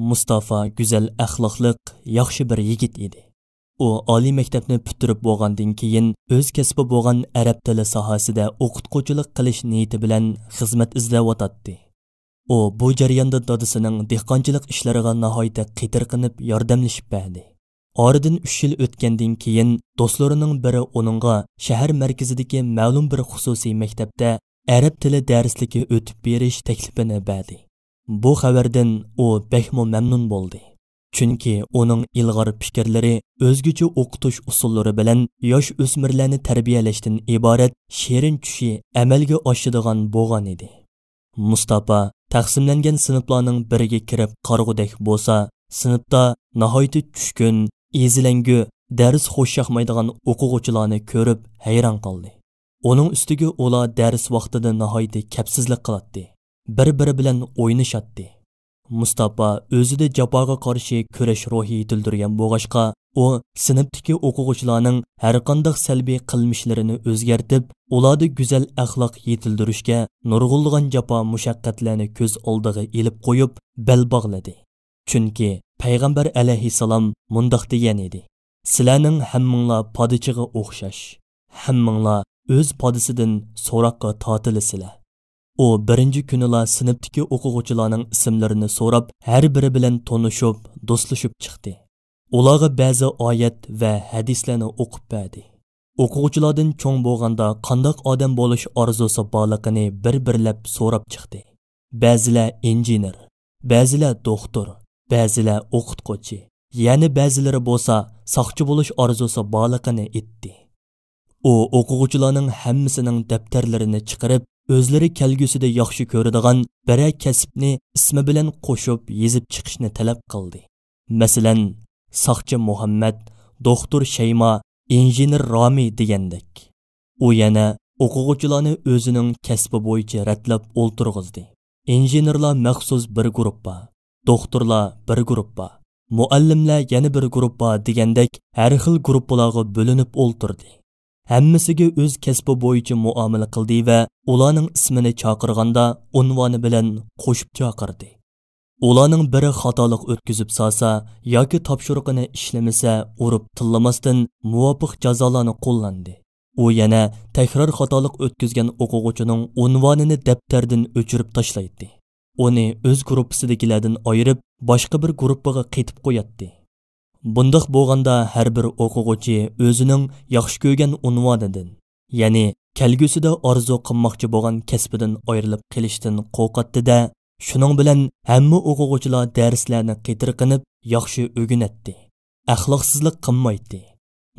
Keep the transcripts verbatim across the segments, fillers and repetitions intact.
مۇستافا گۈزەل ئەخلاقلىق، ياخشى بىر يىگىت ئىدى. ئۇ ئالىي مەكتەپنى پۈتتۈرۈپ بولغاندىن كېيىن، ئۆز كەسپى بولغان ئەرەب تىلى ساھەسىدە ئوقۇتقۇچىلىق قىلىش نىيىتى بىلەن خىزمەت ئىزدەۋاتاتتى. ئۇ بۇ جەرياندا دادىسىنىڭ دېھقانچىلىق ئىشلىرىغا ناھايىتى قېتىرقىنىپ ياردەملىشىپ بەردى. ئارىدىن ئۈچ يىل ئۆتكەندىن كېيىن، دوستلىرىنىڭ بىرى ئۇنىڭغا شەھەر مەركىزىدىكى مەلۇم بىر خۇسۇسىي مەكتەپتە ئەرەب تىلى دەرسلىكى ئۆتۈپ بېرىش تەكلىپىنى بەردى. بۇ خەۋەردىن ئۇ بەكمۇ مەمنۇن بولدى. چۈنكى ئۇنىڭ ئىلغار پىكىرلىرى، ئۆزگىچە ئوقۇتۇش ئۇسۇللىرى بىلەن ياش ئۆسمۈرلەرنى تەربىيەلەشتىن ئىبارەت شېرىن چۈشى ئەمەلگە ئاشىدىغان بولغان ئىدى. مۇستاپا تەقسىملەنگەن سىنىپلارنىڭ بىرىگە كىرىپ قارىغۇدەك بولسا، سىنىپتا ناھايىتى چۈشكۈن، ئېزىلەڭگۈ، دەرس خۇشياقمايدىغان ئوقۇغۇچىلارنى كۆرۈپ ھەيران قالدى. ئۇنىڭ ئۈستىگە ئۇلار دەرس ۋاقتىدا ناھايىتى كەپسىزلىك قىلاتتى، بىر-بىرى بىلەن ئوينىشاتتى. مۇستاپا ئۆزىدە جاپاغا قارشى كۈرەش روھى يېتىلدۈرگەن بولغاچقا، ئۇ سىنىپتىكى ئوقۇغۇچىلارنىڭ ھەرقانداق سەلبىي قىلمىشلىرىنى ئۆزگەرتىپ، ئۇلاردا گۈزەل ئەخلاق يېتىلدۈرۈشكە نۇرغۇنلىغان جاپا مۇشەققەتلەرنى كۆز ئالدىغا ئېلىپ قويۇپ، بەل باغلىدى. چۈنكى پەيغەمبەر ئەلەيھىسسالام مۇنداق دېگەن ئىدى: «سىلەرنىڭ ھەممىڭلار پادىچىغا ئوخشاش. ھەممىڭلار ئۆز پادىسىدىن سوراققا تارتىلىسىلەر.» ئۇ بىرىنچى كۈنىلا سىنىپتىكى ئوقۇغۇچىلارنىڭ ئىسىملىرىنى سوراپ، ھەر بىرى بىلەن تونۇشۇپ، دوستلىشىپ چىقتى. ئۇلارغا بەزى ئايەت ۋە ھەدىسلەرنى ئوقۇپ بەردى. ئوقۇغۇچىلاردىن چوڭ بولغاندا قانداق ئادەم بولۇش ئارزۇسى بارلىقىنى بىر-بىرلەپ سوراپ چىقتى. بەزىلەر ئىنژېنېر، بەزىلەر دوختۇر، بەزىلەر ئوقۇتقۇچى، يەنە بەزىلىرى بولسا ساقچى بولۇش ئارزۇسى بارلىقىنى ئېيتتى. ئۇ ئوقۇغۇچىلارنىڭ ھەممىسىنىڭ دەپتەرلىرىنى چىقىرىپ، ئۆزلىرى كەلگۈسىدە ياخشى كۆرىدىغان بىرەر كەسىپنى ئىسمى بىلەن قوشۇپ يېزىپ چىقىشنى تەلەپ قىلدى. مەسىلەن، ساقچى مۇھەممەد، دوختۇر شەيما، ئىنژېنېر رامى دېگەندەك. ئۇ يەنە ئوقۇغۇچىلارنى ئۆزىنىڭ كەسپى بويىچە رەتلەپ ئولتۇرغۇزدى. ئىنژېنېرلار مەخسۇس بىر گۇرۇپپا، دوختۇرلار بىر گۇرۇپپا، مۇئەللىملەر يەنە بىر گۇرۇپپا دېگەندەك ھەر خىل گۇرۇپپىلارغا بۆلۈنۈپ ئولتۇردى. ھەممىسىگە ئۆز كەسپى بويىچە مۇئامىلە قىلدى ۋە ئۇلارنىڭ ئىسمىنى چاقىرغاندا ئۇنۋانى بىلەن قوشۇپ چاقىردى. ئۇلارنىڭ بىرى خاتالىق ئۆتكۈزۈپ سالسا ياكى تاپشۇرۇقىنى ئىشلىمىسە، ئۇرۇپ تىللىماستىن مۇۋاپىق جازالارنى قوللاندى. ئۇ يەنە تەكرار خاتالىق ئۆتكۈزگەن ئوقۇغۇچىنىڭ ئۇنۋانىنى دەپتەردىن ئۆچۈرۈپ تاشلايتتى. ئۇنى ئۆز گۇرۇپپىسىدىكىلەردىن ئايرىپ، باشقا بىر گۇرۇپپىغا قېتىپ قوياتتى. بۇنداق بولغاندا ھەر بىر ئوقۇغۇچى ئۆزىنىڭ ياخشى كۆرگەن ئۇنۋانىدىن، يەنى كەلگۈسىدە ئارزۇ قىلماقچى بولغان كەسپىدىن ئايرىلىپ قېلىشتىن قورقاتتى-دە، شۇنىڭ بىلەن ھەممە ئوقۇغۇچىلار دەرسلەرنى قېتىرقىنىپ ياخشى ئۆگىنەتتى، ئەخلاقسىزلىق قىلمايتتى.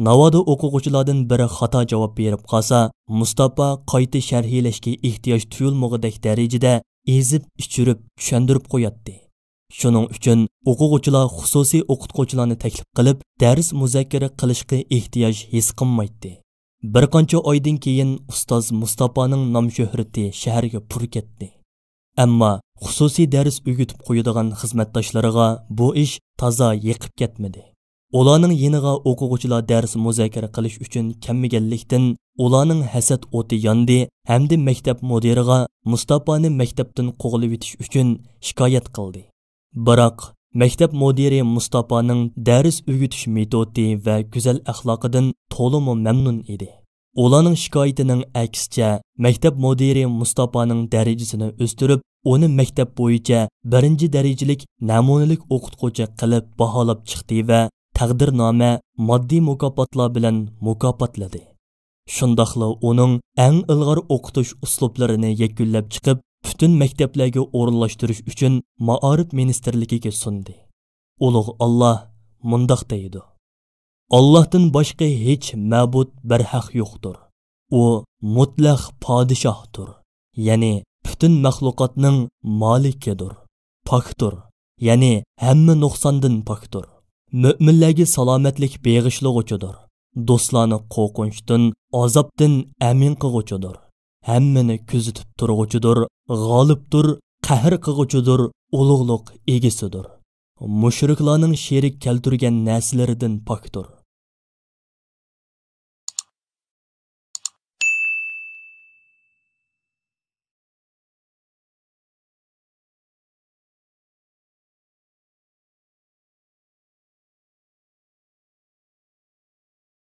ناۋادا ئوقۇغۇچىلاردىن بىرى خاتا جاۋاب بېرىپ قالسا، مۇستاپا قايتا شەرھلەشكە ئېھتىياج تۇيۇلمىغۇدەك دەرىجىدە ئېزىپ، ئىچۈرۈپ، چۈشەندۈرۈپ قوياتتى. شۇنىڭ ئۈچۈن ئوقۇغۇچىلار خۇسۇسىي ئوقۇتقۇچىلارنى تەكلىپ قىلىپ، دەرس مۇزاكىرە قىلىشقا ئېھتىياج ھېس قىلمايتتى. بىر قانچە ئايدىن كېيىن ئۇستاز مۇستاپانىڭ نام-شۆھرىتى شەھەرگە پۇر كەتتى. ئەمما خۇسۇسىي دەرس ئۆگىتىپ قويىدىغان خىزمەتداشلىرىغا بۇ ئىش تازا يېقىپ كەتمىدى. ئۇلارنىڭ يېنىغا ئوقۇغۇچىلار دەرس مۇزاكىرە قىلىش ئۈچۈن كەلمىگەنلىكتىن، ئۇلارنىڭ ھەسەت ئوتى ياندى ھەمدە مەكتەپ مۇدىرىغا مۇستاپانى مەكتەپتىن قوغلىۋېتىش ئۈچۈن شىكايەت قىلدى. بىراق، مەكتەپ مۇدىرى مۇستاپانىڭ دەرس ئۆگىتىش مېتودى ۋە گۈزەل ئەخلاقىدىن تولىمۇ مەمنۇن ئىدى. ئۇلارنىڭ شىكايىتىنىڭ ئەكسىچە، مەكتەپ مۇدىرى مۇستاپانىڭ دەرىجىسىنى ئۆستۈرۈپ، ئۇنى مەكتەپ بويىچە بىرىنچى دەرىجىلىك نەمۇنىلىك ئوقۇتقۇچى قىلىپ باھالاپ چىقتى ۋە تەقدىرنامە، ماددىي مۇكاپاتلار بىلەن مۇكاپاتلىدى. شۇنداقلا ئۇنىڭ ئەڭ ئىلغار ئوقۇتۇش ئۇسلۇبلىرىنى يەكۈنلەپ چىقىپ، پۈتۈن مەكتەپلەرگە ئورۇنلاشتۇرۇش ئۈچۈن مائارىپ مىنىستىرلىكىگە سۇندى. ئۇلۇغ ئاللاھ مۇنداق دەيدۇ: «ئاللاھتىن باشقا ھېچ مەبۇد بەرھەق يوقتۇر. ئۇ مۇتلەق پادىشاھتۇر، يەنى پۈتۈن مەخلۇقاتنىڭ مالىكىدۇر، پاكتۇر، يەنى ھەممە نۇقساندىن پاكتۇر. مۆمىنلەرگە سالامەتلىك بېغىشلىغۇچىدۇر، دوستلارنى قورقۇنچتىن، ئازابتىن ئەمىن قىلغۇچىدۇر، ھەممىنى كۆزىتىپ تۇرغۇچىدۇر، غالىبتۇر، قەھر قىلغۇچىدۇر، ئۇلۇغلۇق ئىگىسىدۇر. مۇشرىكلارنىڭ شېرىك كەلتۈرگەن نەرسىلىرىدىن پاكتۇر.